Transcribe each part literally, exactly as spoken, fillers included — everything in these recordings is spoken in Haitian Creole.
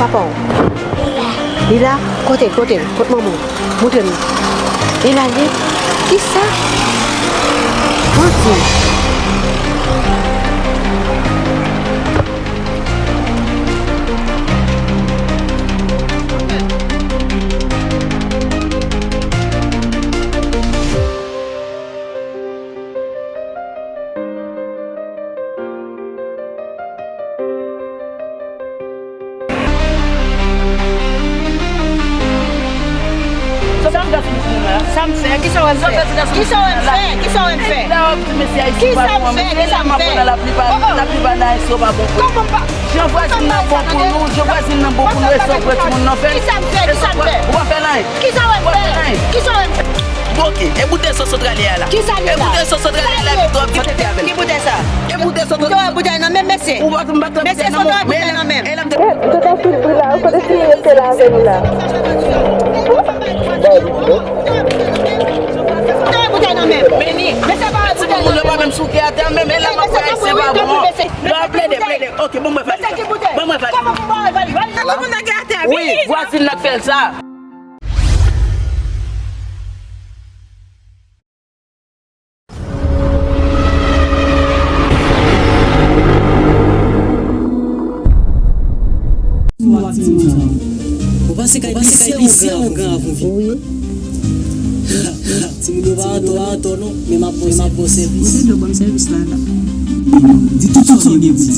Papaw. Li la? Kote l, kote l, kot manman w? Montre m. Li la, li? Kisa? Manti. Sa m fè? Kisa w wè m fè? Kisa w wè m fè? Kisa w wè m fè? Kisa m fè? Kisa m fè? Oh, oh. Kòman m pa? Jan vwazin nan bon pou nou, jan vwazin nan bon pou nou, e sa w pran timoun nan fè? Kisa m fè? Kisa m fè? Ou pa fè l anyen. Kisa w wè m fè? Kisa w wè m fè? Bon, ok, e boutèy Sòs Santral a la? Kisa l ye la? E boutèy Sòs Santral a la, Victor ap di avè l. Ki boutèy sa? E boutèy Sòs Santral. Ou pa t, m pa t ap boutèy nan men m, mesye. Mesye, Sòs Santral boutèy nan men m. E la m te, e la m te, e la m te, e la m te. Tout a sou pri la, ou konnen si yo te la avè nou la. Boutèy nan men m. Mesye, pa boutèy nan men m. Menm si moun yo pa menm sou kè atè menm, e la m ap wè se pa bon. Yo ap plede, plede. Ok, bon, mwen valide. Bon, mwen valide. Wi, vwazin nan k fè l sa. Ou pase kay pise ou gen avan vin. Wi. Timoun yo pa antò, pa antò non, men m ap ba w sèvis. Ou te dwe ban m sèvis la, la. Di tout sa w gen pou di.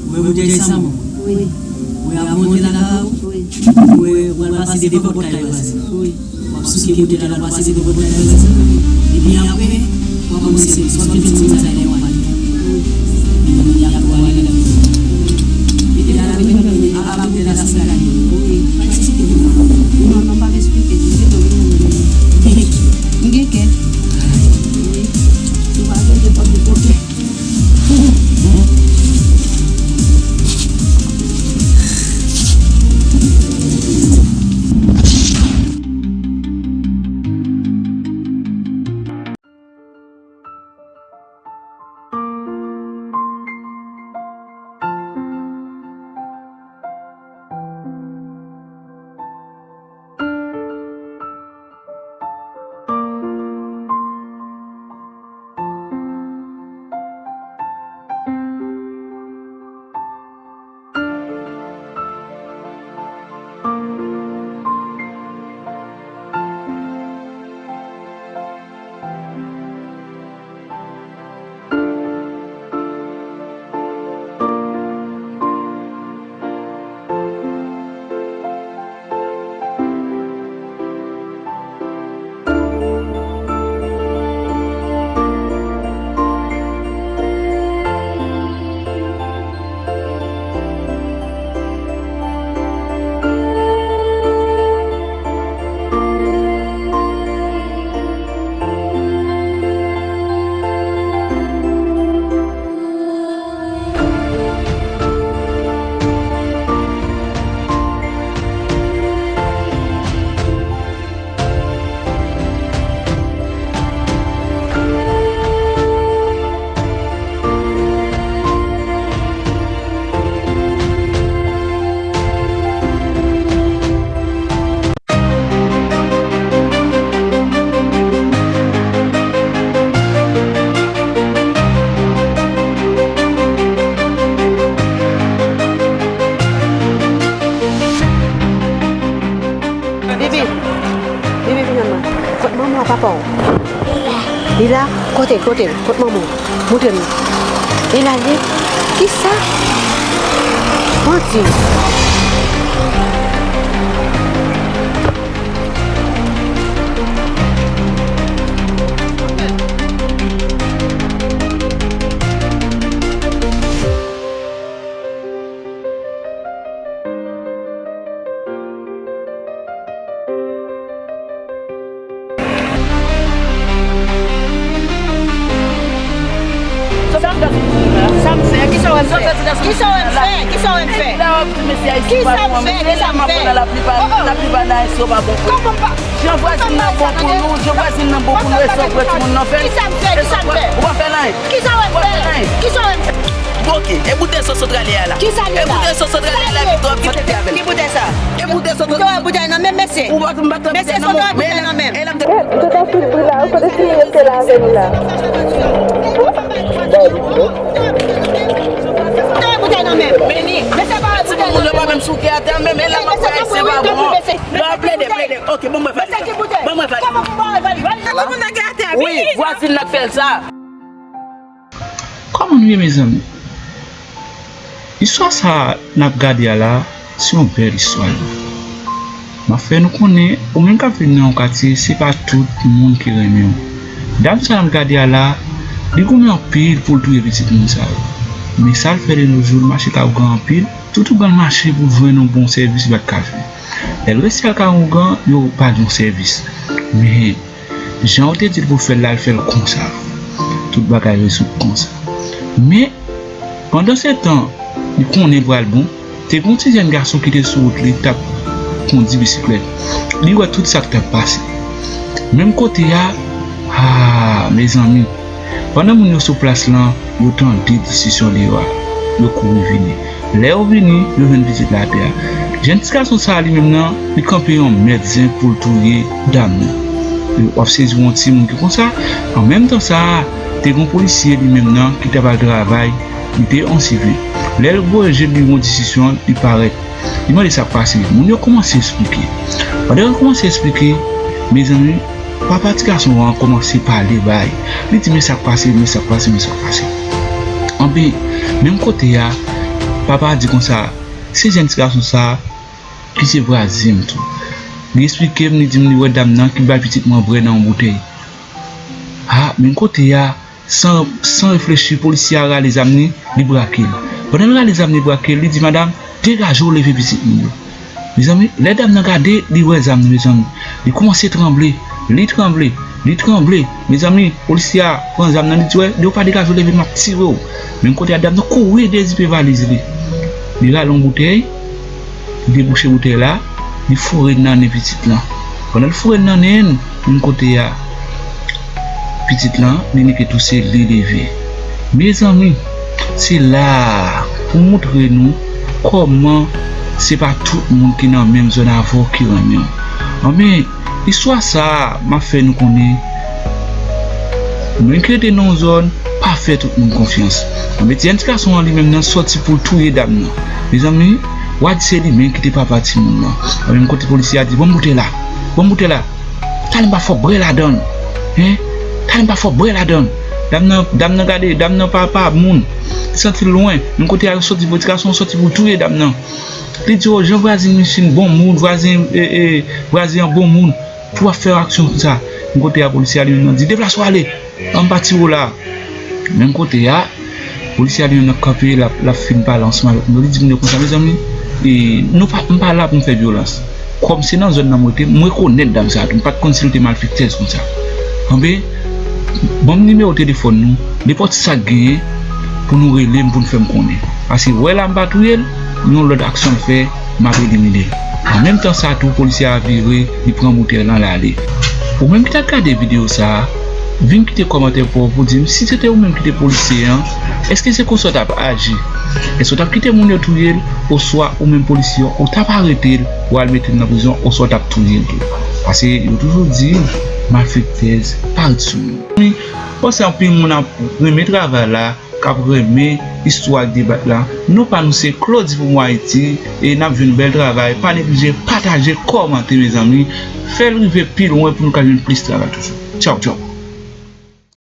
Ou wè boutèy sa, manman? Wi. Ou wè avan w antre lakay ou? Wi. Ou wè, ou al pase devan pòt kay vwazen. Wi. W ap souke boutèy la, l al pase devan pòt kay vwazen. Epi apre, w ap rann sèvis. W ap jwenn timoun sa yo ale. Wi. Epi y ap pwale la. Epi apre, a, a, boutèy la sanble ak li. Wi. Pa eksplike mwen. Non, non, pa eksplike. Di tou, wi, wi, wi. M gen kè. Wi. Ou pa gen kè, pa gen pwoblèm. Bibi, Bibi, vin jwenn mwen. Kot manman w, papa w? Li la? Kote l, kote l, kot manman w? Montre m. Li la, li? Kisa? Manti. Sa m fè? Kisa w wè m fè? Kisa w wè m fè? Kisa w wè m fè? Kisa m fè? Kisa m fè? Kòman m pa? Jan vwazin nan bon pou nou, jan vwazin nan bon pou nou, e sa w pran timoun nan fè? Kisa m fè? Kisa m fè? Ou pa fè l anyen. Kisa w wè m fè? Kisa w wè m fè? Ok, e boutèy sos Centralia a la? Kisa l ye la? E boutèy sos Centralia a la, Victor, ki te fè avè l? Ki boutèy sa? E boutèy sos Centralia. Ou te wè boutèy nan men m, mesye? Ou pa, m pa t wè boutèy nan men w. Mesye, sos Centralia nan men m. Tout an tout bri la, ou kote si li rete la, vini la. Ou te wè boutèy nan men m. Mesye, pa wè boutèy nan men m. Moun yo pa menm souke atè menm, e la m ap wè se pa bon. Yo ap plede, plede. Ok, bon, mwen valide. Bon, mwen valide. Wi, vwazin nan k fè l sa. Kòman nou ye, mezanmi? Istwa sa a n ap gade a la, se yon bèl istwa, li. M ap fè nou konnen, ou menm k ap viv nan yon katye, se pa tout moun ki renmen w. Dam sa a n ap gade a la, li goumen anpil pou l touye pitit moun sa yo. Men sa l fè de nos jours, l mache kay ougan anpil. Tout ougan l mache pou l jwenn yon bon sèvis, li pa t ka jwenn. Lè l resi al kay yon ougan, yo ba l yon sèvis. Men, jan yo te di l pou l fè l la, l fè l konsa. Tout bagay rezoud konsa. Men, pandansetan, li konnen l pral bon, te gen yon ti jèn gason ki te sou wout li, t ap kondi bisiklèt. Li wè tout sa k t ap pase. Menm kote a, a, mezanmi, pandan moun yo sou plas lan, yo tande diskisyon deyò a. Yo kouri vini. Lè yo vini, yo jwenn pitit la atè a. Jèn ti gason sa a, li menm nan, li kanpe yon mèt zen pou l touye dam nan. W ap sezi yon timoun ki konsa. An menm tan sa a, te gen yon polisye li menm nan ki t ap al travay, li te yon sivil. Lè l voye je l, li yon diskisyon, li parèt. Li mande sa k pase. Moun yo kòmanse eksplike. Pandan yo kòmanse eksplike, mezanmi, papa ti gason an kòmanse pale bay. Li di, "Men sa k pase, men sa k pase, men sa k pase." Anben, menm kote a, papa a di konsa, "Se jèn ti gason sa a ki se vwazen m tou. Li eksplike m, li di m li wè dam nan ki bay pitit mwen bwè nan yon boutèy." A, menm kote a, san, san reflechi, polisye a rale zam li, li brake l. Pandan l rale zam li, li brake l, li di, "Madanm, degaje w, leve pitit moun yo." Mezanmi, lè dam nan gade, li wè zam nan, mezanmi. Li kòmanse tranble, li tranble, li tranble. Mezanmi, polisye a pran zam nan, li di, "Wè, lè w pa degaje w, leve, m ap tire w." Menm kote a, dam nan kouri dezipe valiz li. Li rale yon boutèy, li debouche boutèy la, li foure l nan nen pitit lan. Pandan l foure l nan nen l, menm kote a, pitit lan, li nèk touse, li leve. Mezanmi, se la a pou m montre nou kòman se pa tout moun ki nan menm zòn avè w ki renmen w. Anben, istwa sa a, m ap fè nou konnen, moun ki rete nan yon zòn, pa fè tout moun konfyans. Anben, ti jèn ti gason an li menm nan sòti pou l touye dam nan. Mezanmi, w a di se li menm ki te papa timoun nan. Anben, kote polisye a di, "Ban m boutèy la, ban m boutèy la." Talè m pa fè w bwè ladan l. Hein? Talè m pa fè w bwè ladan l. Dam nan, dam nan gade, dam nan pa, pa moun. Li santi l lwen. Menm kote a, yo sòti pou, ti gason an sòti pou touye dam nan. Li di, "O, jan vwazen misye bon moun, vwazen, e, e, vwazen an bon moun. Pou w ap fè aksyon konsa." Menm kote a, polisye a li menm nan di, "Deplase w ale. An m pa tire w la." Menm kote a, polisye a li menm nan kanpe, l ap, l ap fin pale ansanm avèk nou. Li di moun yo konsa, "Mezanmi, e, nou pa, m pa la pou m fè vyolans. Kòm se nan zòn nan m rete, m rekonèt dam sa a tou. M pa t konn si l te malfektèz konsa. Anben, ban m nimewo telefòn nou, nenpòt sa k genyen pou nou rele m, pou n fè m konnen. Paske wè la m pa touye l, yon lòt aksyon l fè, m ap elimine l." An menm tan sa tou, polisye a vire, li pran boutèy lan, l ale. Ou menm ki t ap gade videyo sa a, vin kite kòmantè pa w pou di m si se te ou menm ki te polisye an, èske se konsa w t ap aji? Èske w t ap kite moun yo touye l, oswa ou menm polisye an, ou t ap arete l, ou al mete l nan prizon, oswa w t ap touye l tou? Paske yo toujou di, malfektèz pa ret sou moun. Wi, panse anpil moun ap renmen travay la, k ap renmen istwa ak deba la. Non pa nou se Claudy pou Mwen Ayiti, e n ap jwenn bèl travay. Pa neglije pataje, kòmante, mezanmi. Fè l rive pi lwen pou nou ka jwenn plis travay toujou. Tchaw, tchaw.